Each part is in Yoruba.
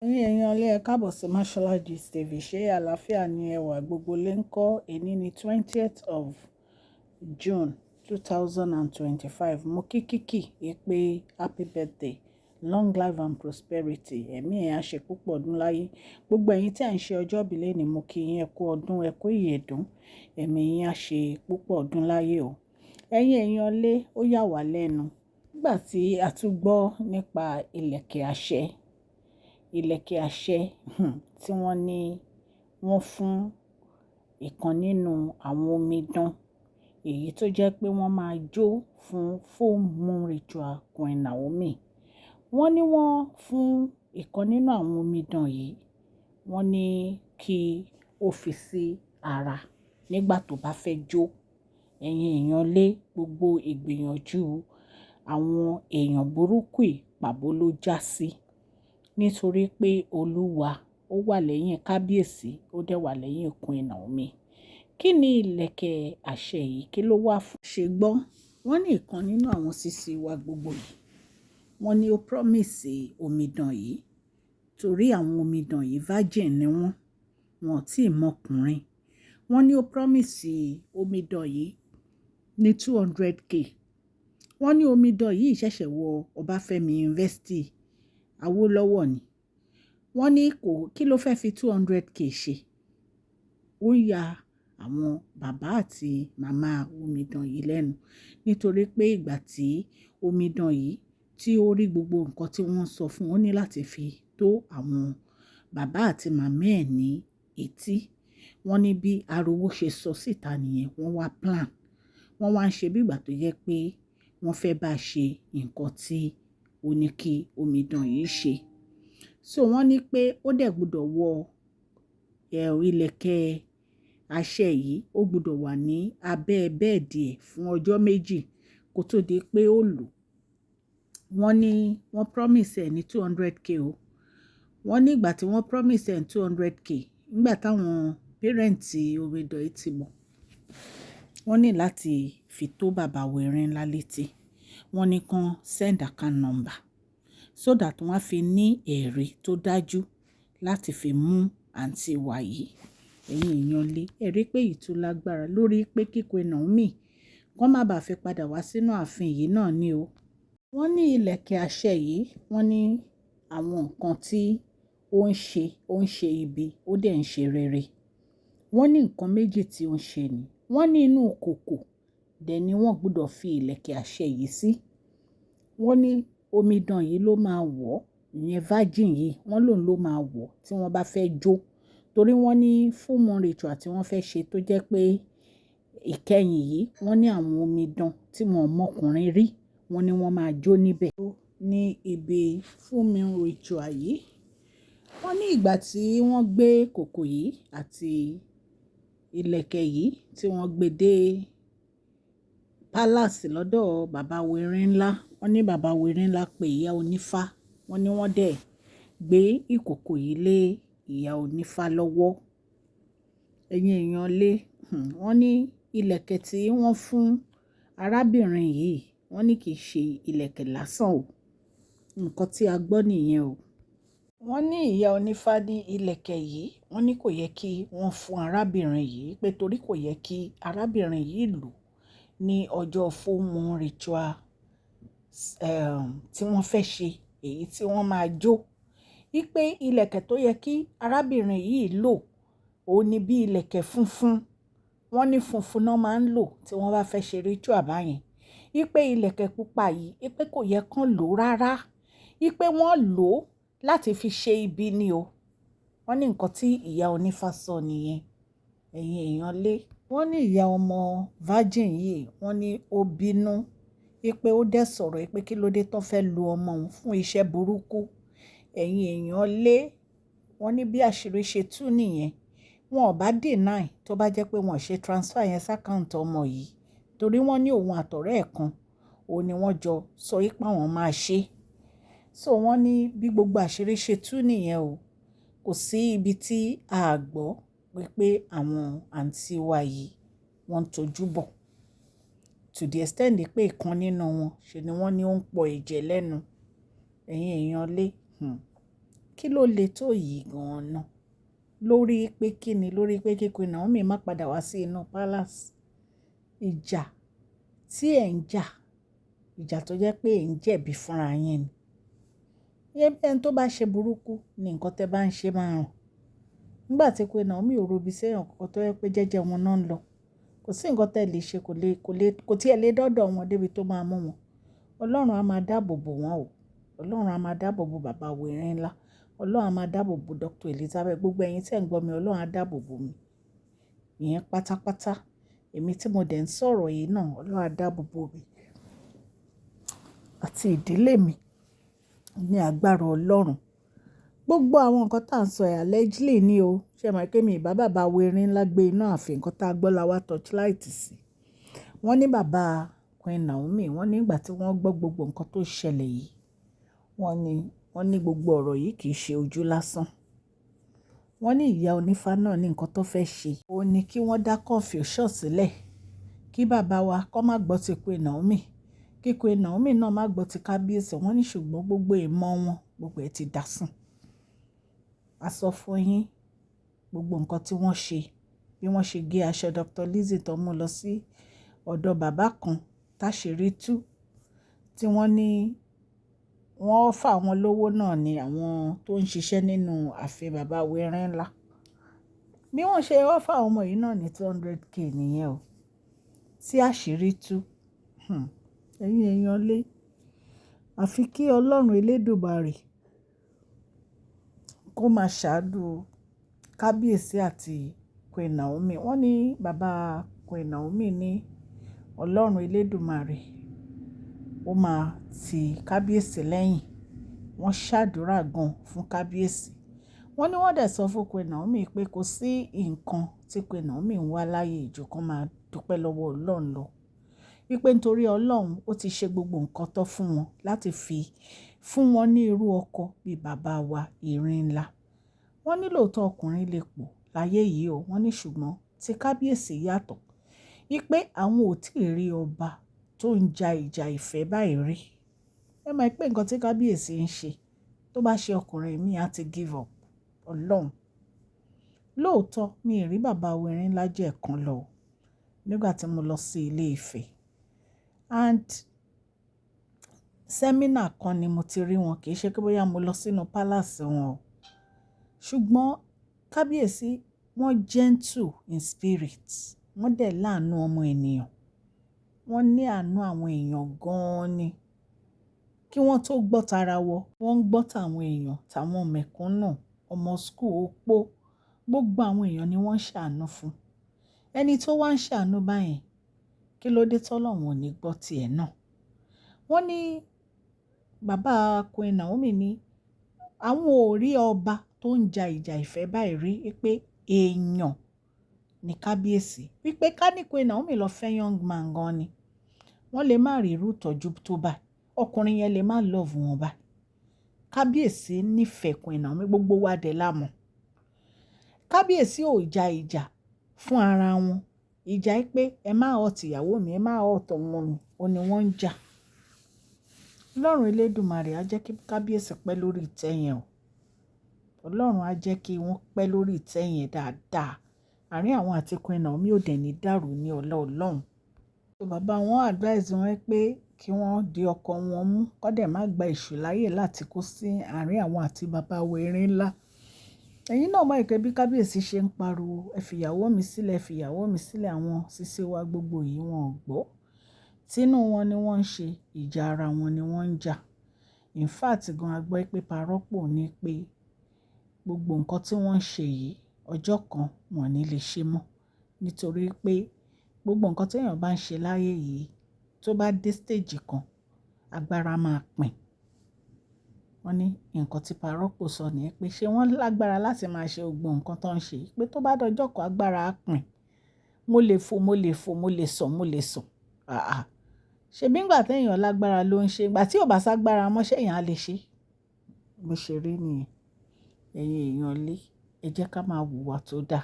Ẹ̀yin èèyàn ilé, ẹ káàbọ̀ sí Mashola Gist TV. Ṣé àlàáfíà ni ẹwà gbogbo lè ń kọ́? Èní ní 20th of June 2025. Mo kí Kiki pé happy birthday, long life and prosperity. Ẹ̀mí ẹ̀ á ṣe púpọ̀ ọdún láyé. Gbogbo ẹ̀yin tí à ń ṣe ọjọ́ ìbí lónìí, mo kí yín, ẹ kú ọdún, ẹ kú ìyèdún. Ẹ̀mí yín á ṣe púpọ̀ ọdún láyé o. Ẹ̀yin èèyàn lé, ó yà wá lẹ́nu nígbà tí a tún gbọ́ nípa ìlẹ̀kẹ̀ àṣẹ, ìlẹ̀kẹ̀ àṣẹ tí wọ́n ní wọ́n fún ìkan nínú àwọn omidan, èyí tó jẹ́ pé wọ́n máa jó fún full moon ritual Queen Naomi. Wọ́n ní wọ́n fún ìkan nínú àwọn omidan yìí, wọ́n ní kí ó fi sí ara nígbà tó bá fẹ́ jó. Ẹ̀yin èèyàn lé, gbogbo ìgbìyànjú àwọn èèyàn burúkú yìí, pàbó ló já sí, nítorí pé Olúwa ó wà lẹ́yìn kábíyèsí, ó dẹ̀ wà lẹ́yìn Queen Naomi. Kí ni ìlẹ̀kẹ̀ àṣẹ yìí? Kí ló wà fún? Ṣe gbọ́, wọ́n ní ìkan nínú àwọn sisi wa gbogbo yìí, wọ́n ní ó promise omidan yìí, torí àwọn omidan yìí, virgin ni wọ́n, wọn ò tí ì mọkùnrin. Wọ́n ní ó promise omidan yìí ní 200K. Wọ́n ní omidan yìí ṣẹ̀ṣẹ̀ wọ Ọbáfẹ́mi University Awólọ́wọ̀ ni. Wọ́n ní kò kí ló fẹ́ fi 200K ṣe. Ó ń ya àwọn bàbá àti màmá omidan yìí lẹ́nu, nítorí pé ìgbà tí omidan yìí tí ó rí gbogbo nǹkan tí wọ́n sọ fún un, ó ní láti fi tó àwọn bàbá àti màmá ẹ̀ ní etí. Wọ́n ní bí ariwo ṣe sọ síta nìyẹn, wọ́n wá plan. Wọ́n wá ń ṣe bí ìgbà tó jẹ́ pé wọ́n fẹ́ bá ṣe nǹkan tí ó ní kí omidan yìí ṣe. So wọ́n ní pé ó dẹ̀ gbọdọ̀ wọ ìlẹ̀kẹ̀ àṣẹ yìí, ó gbọdọ̀ wà ní abẹ́ bẹ́ẹ̀dì ẹ̀ fún ọjọ́ 2 kó tó di pé ó lò. Wọ́n ní wọ́n promise ẹ̀ ní 200K o. Wọ́n ní ìgbà tí wọ́n promise ẹ̀ ní 200K, nígbà táwọn parents omidan yìí ti mọ̀, wọ́n ní láti fi tó bàbá wẹ̀rin ńlá létí. Wọ́n ní kàn send account number so that wọ́n á fi ní ẹ̀rí tó dájú láti fi mú àǹtí wa yìí. Ẹ̀yin èèyàn lé, ẹ rí pé èyí tó lágbára lórí pé kí Queen Naomi kó má bàa fi padà wá sínú ààfin yìí náà ni o. Wọ́n ní ìlẹ̀kẹ̀ àṣẹ yìí, wọ́n ní àwọn nǹkan tí ó ń ṣe, ó ń ṣe ibi, ó dẹ̀ ń ṣe rere. Wọ́n ní nǹkan méjì tí ó ń ṣe ni. Wọ́n ní inú kòkò dẹ̀ ni wọ́n gbọdọ̀ fi ìlẹ̀kẹ̀ àṣẹ yìí sí. Wọ́n ní omidan yìí ló máa wọ̀, ìyẹn virgin yìí, wọ́n lòun ló máa wọ̀ tí wọ́n bá fẹ́ jó. Torí wọ́n ní full moon ritual tí wọ́n fẹ́ ṣe tó jẹ́ pé ìkẹyìn yìí, wọ́n ní àwọn omidan tí wọ́n mọkùnrin rí, wọ́n ní wọ́n máa jó níbẹ̀. Ní ibi full moon ritual yìí, wọ́n ní ìgbà tí wọ́n gbé kòkò yìí àti ìlẹ̀kẹ̀ yìí tí wọ́n gbé dé palace lọ́dọ̀ bàbá wẹ̀rin ńlá, wọ́n ní bàbá wẹ̀rin ńlá pé ìyá onífá. Wọ́n ní wọ́n dẹ̀ gbé ìkòkò yìí lé ìyá onífá lọ́wọ́. Ẹ̀yin èèyàn lé, wọ́n ní ìlẹ̀kẹ̀ tí wọ́n fún arábìnrin yìí, wọ́n ní kì í ṣe ìlẹ̀kẹ̀ lásán o. Nǹkan tí a gbọ́ nìyẹn o. Wọ́n ní ìyá onífá ní ìlẹ̀kẹ̀ yìí, wọ́n ní kò yẹ kí wọ́n fún arábìnrin yìí pé torí kò yẹ kí arábìnrin yìí lò ní ọjọ́ full moon ritual tí wọ́n fẹ́ ṣe, èyí tí wọ́n máa jó. Wípé ìlẹ̀kẹ̀ tó yẹ kí arábìnrin yìí lò, òun ní bí ìlẹ̀kẹ̀ funfun. Wọ́n ní funfun náà máa ń lò tí wọ́n bá fẹ́ ṣe ritual báyẹn. Wípé ìlẹ̀kẹ̀ pupa yìí, wípé kò yẹ kán lò rárá. Wípé wọ́n lò ó láti fi ṣe ibi ni o. Wọ́n ní nǹkan tí ìyá onífá sọ nìyẹn. Ẹ̀yin èèyàn lé. Wọ́n ní ìyá ọmọ virgin yìí, wọ́n ní ó bínú wípé ó dẹ̀ sọ̀rọ̀ wípé kí ló dé tó fẹ́ lo ọmọ òun fún iṣẹ́ burúkú. Ẹ̀yin èèyàn lé, wọ́n ní bí àṣírí ṣe tú nìyẹn. Wọn ò bá deny tó bá jẹ́ pé wọ́n ṣe transfer yẹn sí account ọmọ yìí, torí wọ́n ní òun àtọ̀rẹ́ ẹ̀ kan, òun ni wọ́n jọ sọ wípé àwọn máa ṣe. So wọ́n ní bí gbogbo àṣírí ṣe tú nìyẹn o. Kò sí ibi tí a gbọ́ wípé àwọn àǹtí wa yìí wọ́n ń tojú bọ̀. To the extent pé ìkan nínú wọn ṣe ni wọ́n ní ó ń pọ ẹ̀jẹ̀ lẹ́nu. Ẹ̀yin èèyàn lé. Kí ló le tó yìí gan-an ná? Lórí pé kí ni? Lórí pé kí Queen Naomi má padà wá sí inú palace. Ìjà tí ẹ̀ ń jà, ìjà tó jẹ́ pé ẹ̀ ń jẹ̀bi fúnra yín ni. Bí ẹni tó bá ṣe burúkú ni nǹkan tẹ bá ń ṣe máa rùn. Nígbà tí Queen Naomi ò robi sí èèyàn kankan tó jẹ́ pé jẹ́jẹ́ wọn náà ń lọ. Kò sí nǹkan tẹ lè ṣe, kò lè, kò lè, kò tí ẹ lè dọ́dọ̀ wọn débi tó máa mú wọn. Ọlọ́run á máa dáàbò bò wọ́n o. Ọlọ́run á máa dáàbò bò bàbá wa Erinla. Ọlọ́run á máa dáàbò bò Dr. Elizabeth. Gbogbo ẹ̀yin tí ẹ̀ ń gbọ́ mi, Ọlọ́run á dáàbò bò mi. Ìyẹn pátápátá. Èmi tí mo dẹ̀ ń sọ̀rọ̀ yìí náà, Ọlọ́run á dáàbò bò mi àti ìdílé mi ní agbára Ọlọ́run. Gbogbo àwọn nǹkan tí à ń sọ yìí allegedly ni o. Ṣé ẹ mọ̀ pé mi ì bá bàbá wa Erinla gbé inú ààfin, nǹkan tí a gbọ́ la wá torchlight sí. Wọ́n ní bàbá Queen Naomi, wọ́n ní ìgbà tí wọ́n gbọ́ gbogbo nǹkan tó ṣẹlẹ̀ yìí, wọ́n ní gbogbo ọ̀rọ̀ yìí kì í ṣe ojú lásán. Wọ́n ní ìyá onífá náà ní nǹkan tó fẹ́ ṣe. Ó ní kí wọ́n dá confusion sílẹ̀, kí bàbá wa kó má gbọ́ ti Queen Naomi, kí Queen Naomi náà má gbọ́ ti kábíyèsí. Wọ́n ní ṣùgbọ́n gbogbo ìmọ̀ wọn, gbogbo ẹ̀ ti dasán. A sọ fún yín gbogbo nǹkan tí wọ́n ṣe, bí wọ́n ṣe gé aṣọ Dr. Lizzie tó mú lọ sí ọ̀dọ̀ bàbá kan táṣìírí tú, tí wọ́n ní wọ́n fà wọ́n lówó náà ní àwọn tó ń ṣiṣẹ́ nínú ààfin bàbá wa Erinla. Bí wọ́n ṣe offer àwọn ọmọ yìí náà ní 200K nìyẹn o, tí àṣírí tú. Ẹ̀yin èèyàn lé. Àfi kí Ọlọ́run elédùmarè kó máa ṣáájú kábíyèsí àti Queen Naomi. Wọ́n ní bàbá Queen Naomi ní Ọlọ́run elédùmarè ó máa ti kábíyèsí lẹ́yìn. Wọ́n ṣàdúrà gan fún kábíyèsí. Wọ́n ní wọ́n dẹ̀ sọ fún Queen Naomi pé kò sí nǹkan tí Queen Naomi ń wá láyé ju kó máa dúpẹ́ lọ́wọ́ Ọlọ́run lọ. Wípé nítorí Ọlọ́run ó ti ṣe gbogbo nǹkan tó fún wọn láti fi fún wọn ní irú ọkọ bí bàbá wa Erinla. Wọ́n ní lóòótọ́ ọkùnrin lè pọ̀ láyé yìí o. Wọ́n ní ṣùgbọ́n tí kábíyèsí yàtọ̀. Wípé àwọn ò tí ì rí ọba tó ń ja ìjà ìfẹ́ báyìí rí. Ẹ mọ̀ pé nǹkan tí kábíyèsí ń ṣe, tó bá ṣe ọkùnrin mi á ti give up. Ọlọ́run. Lóòótọ́ mi ì rí bàbá wa Erinla jẹ́ ẹ̀kan lọ nígbà tí mo lọ sí ilé Ifẹ̀. And seminar kan ni mo ti rí wọn, kì í ṣe pé bóyá mo lọ sínú palace wọn o. Ṣùgbọ́n kábíyèsí wọ́n gentle in spirit. Wọ́n dẹ̀ láànú ọmọ ènìyàn. Wọ́n ní àánú àwọn èèyàn gan-an ni. Kí wọ́n tó gbọ́ tara wọ, wọ́n ń gbọ́ tàwọn èèyàn, tàwọn mẹ̀kúnnù, ọmọ school, opó, gbogbo àwọn èèyàn ni wọ́n ń ṣàánú fún. Ẹni tó wá ń ṣàánú báyẹn, kí ló dé tọ́lọ́run ò ní gbọ́ ti ẹ̀ náà? Wọ́n ní bàbá Queen Naomi ní àwọn ò rí ọba tó ń ja ìjà ìfẹ́ báyìí rí, wípé èèyàn ní kábíyèsí. Wípé ká ní Queen Naomi lọ fẹ́ young man gan ni, wọ́n lè má rí irú ìtọ́jú tó bá. Ọkùnrin yẹn lè má love wọn bá. Kábíyèsí nífẹ̀ẹ́ Queen Naomi, gbogbo wa dẹ̀ la mọ̀. Kábíyèsí ò ja ìjà fún ara wọn. Ìjà pé ẹ má hurt ìyàwó mi, ẹ má hurt ọmọ mi, òun ní wọ́n ń jà. Ọlọ́run elédùmarè á jẹ́ kí kábíyèsí pẹ́ lórí ìtẹ́ yẹn o. Ọlọ́run á jẹ́ kí wọ́n pẹ́ lórí ìtẹ́ yẹn dáadáa. Àárín àwọn àti Queen Naomi ò dẹ̀ ní dàrú ní ọlá Ọlọ́run. So bàbá wọn advice wọn pé kí wọ́n di ọkọ wọn mú, kó dẹ̀ má gba èṣù láyè láti kó sí àárín àwọn àti bàbá wa Erinla. Ẹ̀yin náà mọ̀ pé bí kábíyèsí ṣe ń pariwo, "Ẹ fi ìyàwó mi sílẹ̀, ẹ fi ìyàwó mi sílẹ̀," àwọn sísè wa gbogbo yìí wọ́n ò gbọ́. Tínú wọn ni wọ́n ń ṣe, ìjà ara wọn ni wọ́n ń jà. In fact gan a gbọ́ pé parọ́pò ní pé gbogbo nǹkan tí wọ́n ń ṣe yìí, ọjọ́ kan wọ́n ò ní lè ṣe mọ́. Nítorí pé gbogbo nǹkan tí èèyàn bá ń ṣe láyé yìí, tó bá dé stage kan, agbára máa pín. Wọ́n ní nǹkan tí parọ́pò sọ ní pé ṣé wọ́n lágbára láti máa ṣe gbogbo nǹkan tó ń ṣe, pé tó bá dọjọ́ kan agbára á pín. Mo lè fò, mo lè fò, mo lè sọ̀, mo lè sọ̀. Àà. Ṣebí ìgbà tí èèyàn lágbára ló ń ṣe, ìgbà tí ò bá ságbára mọ́ ṣé èèyàn á lè ṣe? Bó ṣe rí nìyẹn. Ẹ̀yin èèyàn lé, ẹ jẹ́ ká máa wùwà tó dá.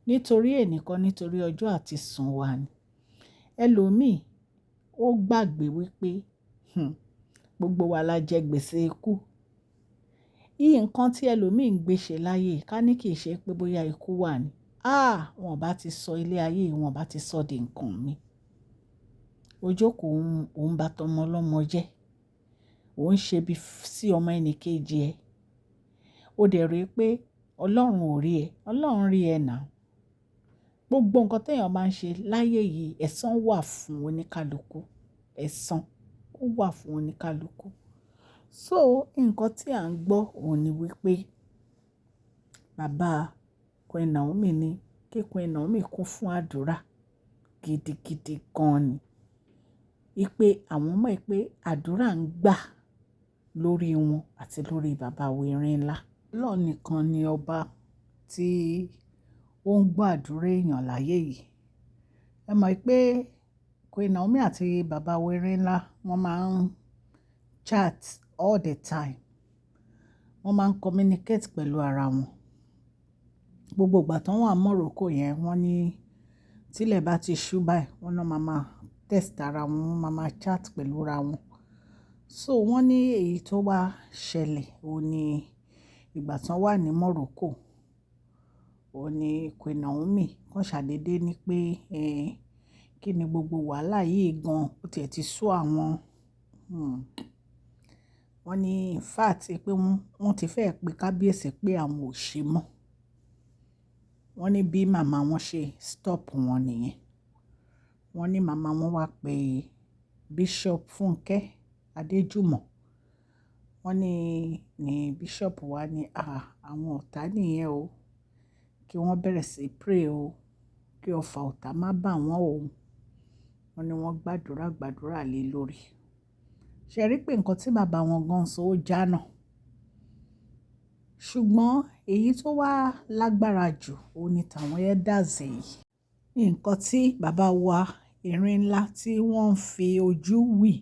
Nítorí èní kan, nítorí ọjọ́ àti sùn wa ni. Ẹlòmíì ó gbàgbé wípé, gbogbo wa la jẹ gbèsè ikú. Nǹkan tí ẹlòmíì ń gbé ṣe láyé, ká ní kì í ṣe pé bóyá ikú wà ní. Ah! Wọn bá ti sọ ilé ayé, wọ́n bá ti sọ di nǹkan mi. Ó jókòó, òun bá tọmọ ọlọ́mọ jẹ́. Ò ń ṣe bí sí ọmọ ẹni kejì ẹ. Ó dẹ̀ rí pé Ọlọ́run ò rí ẹ. Ọlọ́run rí ẹ now. Gbogbo nǹkan tí èèyàn máa ń ṣe láyé yìí, ẹ̀san wà fún oníkálukú. Ẹ̀san ó wà fún oníkálukú. So nǹkan tí à ń gbọ́ òun ni wípé bàbá Queen Naomi ní kí Queen Naomi kún fún àdúrà gidigidi gan ni. Wípé àwọn mọ̀ pé àdúrà ń gbà lórí wọn àti lórí bàbá wa Erinla. Ọlọ́run nìkan ni ọba tí ó ń gbọ́ àdúrà èèyàn láyé yìí. Ẹ mọ̀ pé Queen Naomi àti bàbá wa Erinla wọ́n máa ń chat all the time. Wọ́n máa ń communicate pẹ̀lú ara wọn. Gbogbo ìgbà tí wọ́n wà Morocco yẹn, wọ́n ní tí ilẹ̀ bá ti ṣú báyìí, wọ́n náà máa máa text ara wọn, wọ́n máa máa chat pẹ̀lú ara wọn. So wọ́n ní èyí tó wá ṣẹlẹ̀, òun ní ìgbà tí wọ́n wà ní Morocco, òun ní Queen Naomi kàn ṣàdédé ní pé, "Ẹ́, kí ni gbogbo wàhálà yìí gan? Ó tiẹ̀ ti sú àwọn." Wọ́n ní in fact pé wọ́n ti fẹ́ pé kábíyèsí pé àwọn ò ṣe mọ́. Wọ́n ní bí màmá wọn ṣe stop wọn nìyẹn. Wọ́n ní màmá wọn wá pé Bishop Funke Adéjùmọ̀. Wọ́n ní Bishop wá ní, "À, àwọn ọ̀tá nìyẹn o. Kí wọ́n bẹ̀rẹ̀ sí pray o. Kí ọfà ọ̀tá má bà wọ́n o." Wọ́n ní wọ́n gbàdúrà gbàdúrà lé lórí. Ṣé ẹ rí pé nǹkan tí bàbá wọn gan sọ ó jánà. Ṣùgbọ́n èyí tó wá lágbára jù, òun ni tàwọn elders yìí. Nǹkan tí bàbá wa Erinla tí wọ́n ń fi ojú wí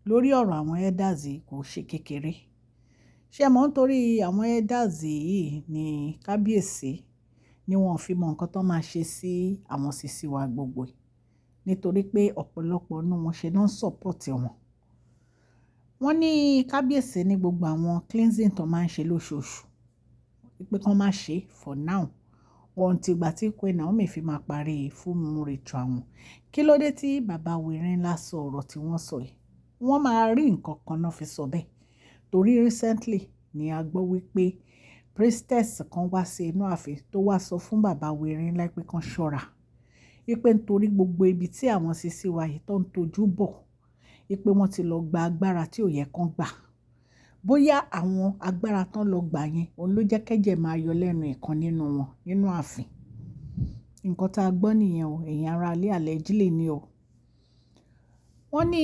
lórí ọ̀rọ̀ àwọn elders yìí kò ṣe kékeré. Ṣé ẹ mọ̀ nítorí àwọn elders yìí ní kábíyèsí ni wọ́n fi mọ nǹkan tó máa ṣe sí àwọn sisi wa gbogbo. Nítorí pé ọ̀pọ̀lọpọ̀ nínú wọn ṣe náà support wọn. Wọ́n ní kábíyèsí ní gbogbo àwọn cleansing tó máa ń ṣe lóṣooṣù, wípé kí wọ́n má ṣe for now. Until ìgbà tí Queen Naomi fi máa parí full moon ritual wọn. Kí ló dé tí bàbá wa Erinla sọ ọ̀rọ̀ tí wọ́n sọ yìí? Wọ́n máa rí nǹkan kan náà fi sọ bẹ́ẹ̀. Torí recently ni a gbọ́ wípé priestess kan wá sí inú ààfin tó wá sọ fún bàbá wa Erinla pé kí wọ́n ṣọ́ra. Wípé nítorí gbogbo ibi tí àwọn sisi wa yìí tó ń tojú bọ̀, wípé wọ́n ti lọ gba agbára tí ò yẹ kí wọ́n gbà. Bóyá àwọn agbára tán lọ gbà yẹn, òun ló jẹ́ kẹ́jẹ̀ máa yọ lẹ́nu ìkan nínú wọn nínú ààfin. Nǹkan tí a gbọ́ nìyẹn o, ẹ̀yin ará ilé allegedly ni o. Wọ́n ní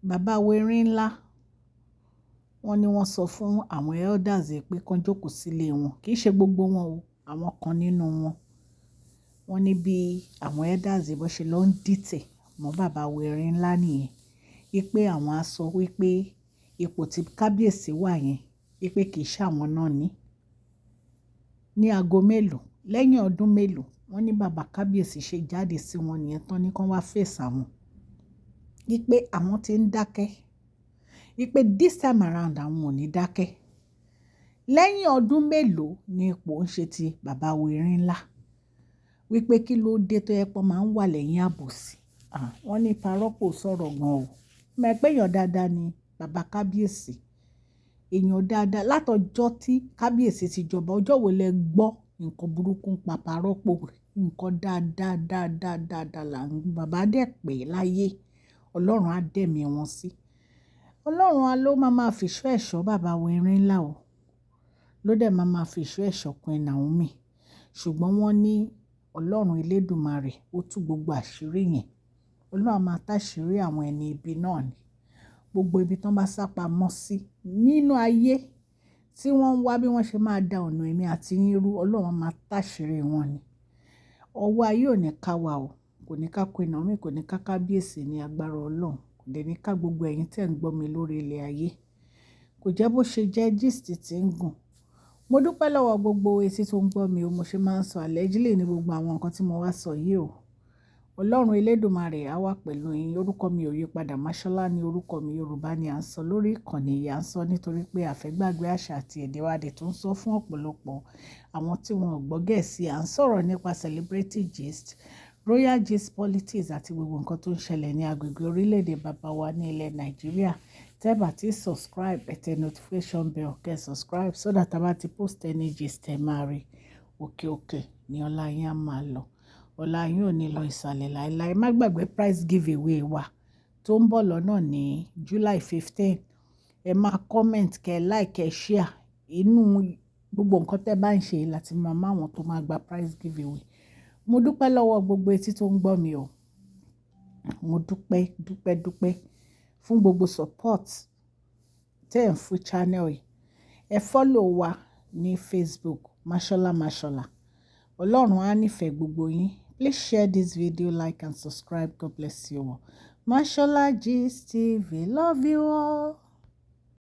bàbá wa Erinla, wọ́n ní wọ́n sọ fún àwọn elders pé kí wọ́n jókòó sílé wọn. Kì í ṣe gbogbo wọn o, àwọn kan nínú wọn. Wọ́n ní bí àwọn elders bó ṣe lọ ń dìtẹ̀ mọ́ bàbá wa Erinla nìyẹn. Wípé àwọn á sọ wípé ipò tí kábíyèsí wà yẹn, wípé kì í ṣe àwọn náà ní. Ní ago mélòó, lẹ́yìn ọdún mélòó, wọ́n ní bàbá kábíyèsí ṣe jáde sí wọn nìyẹn tán ní kí wọ́n wá face àwọn. Wípé àwọn tí ń dákẹ́. Wípé this time around àwọn ò ní dákẹ́. Lẹ́yìn ọdún mélòó ni ipò ń ṣe ti bàbá wa Erinla. Wípé kí ló dé tó jẹ pé wọ́n máa ń wà lẹ́yìn àbòsí. À, wọ́n ní parọ́pò sọ̀rọ̀ gan o. Mọ̀ pé èèyàn dáadáa ni bàbá kábíyèsí. Èèyàn dáadáa. Látọjọ́ tí kábíyèsí ti jọba, ọjọ́ wo lẹ gbọ́ nǹkan burúkú ń pa parọ́pò? Nǹkan dáadáa, dáadáa, dáadáa là ń bàbá dẹ̀ pé láyé. Ọlọ́run á dẹ̀mí wọn sí. Ọlọ́run á ló máa máa fi ìṣọ́ ẹ̀ṣọ́ bàbá wa Erinla o. Ló dẹ̀ máa máa fi ìṣọ́ ẹ̀ṣọ́ Queen Naomi. Ṣùgbọ́n wọ́n ní Ọlọ́run elédùmarè ó tú gbogbo àṣírí yẹn. Ọlọ́run á máa táṣìírí àwọn ẹni ibi náà ni. Gbogbo ibi tí wọ́n bá sá pamọ́ sí nínú ayé tí wọ́n ń wá bí wọ́n ṣe máa da ọ̀nà èmi àti yín rú, Ọlọ́run máa táṣìírí wọn ni. Ọwọ́ ayé ò ní ká wa o. Kò ní ká Queen Naomi, kò ní ká kábíyèsí ní agbára Ọlọ́run. Kò dẹ̀ ní ká gbogbo ẹ̀yin tí ẹ̀ ń gbọ́ mi lórí ilẹ̀ ayé. Kò jẹ́ bó ṣe jẹ́ gist tí ń gùn. Mo dúpẹ́ lọ́wọ́ gbogbo etí tó ń gbọ́ mi o. Mo ṣe máa ń sọ allegedly ní gbogbo àwọn nǹkan tí mo wá sọ yìí o. Ọlọ́run Elédùmarè á wà pẹ̀lú yín. Orúkọ mi ò yípadà, Mashola ní orúkọ mi. Yorùbá ni à ń sọ lórí ìkànnì yìí. À ń sọ nítorí pé a fẹ́ gbàgbé àṣà àti èdè wa dẹ̀ tó ń sọ fún ọ̀pọ̀lọpọ̀ àwọn tí wọn ò gbọ́ Gẹ̀ẹ́sì. À ń sọ̀rọ̀ nípa celebrity gist, royal gist, politics àti gbogbo nǹkan tó ń ṣẹlẹ̀ ní agbègbè orílẹ̀-èdè bàbá wa ní ilẹ̀ Nàìjíríà. Tẹ́ bá ti subscribe, ẹ tẹ notification bell kẹ́ subscribe so that a bá ti post any gist, ẹ máa rí. Òkè òkè ni ọlá yín á máa lọ. Ọlá yín ò ní lọ ìsàlẹ̀ láéláé. Má gbàgbé prize giveaway wa tó ń bọ̀ lọ́nà ní July 15. Ẹ máa comment, kẹ́ like, kẹ́ share. Inú gbogbo nǹkan tẹ́ bá ń ṣe láti máa mọ àwọn tó máa gba prize giveaway. Mo dúpẹ́ lọ́wọ́ gbogbo etí tó ń gbọ́ mi o. Mo dúpẹ́, dúpẹ́, dúpẹ́ fún gbogbo support tẹ́ ẹ̀ ń fún channel yìí. Ẹ follow wa ní Facebook, Mashola Mashola. Ọlọ́run á nífẹ̀ẹ́ gbogbo yín. Please share this video, like and subscribe. God bless you all. Mashola Gist TV. Love you all.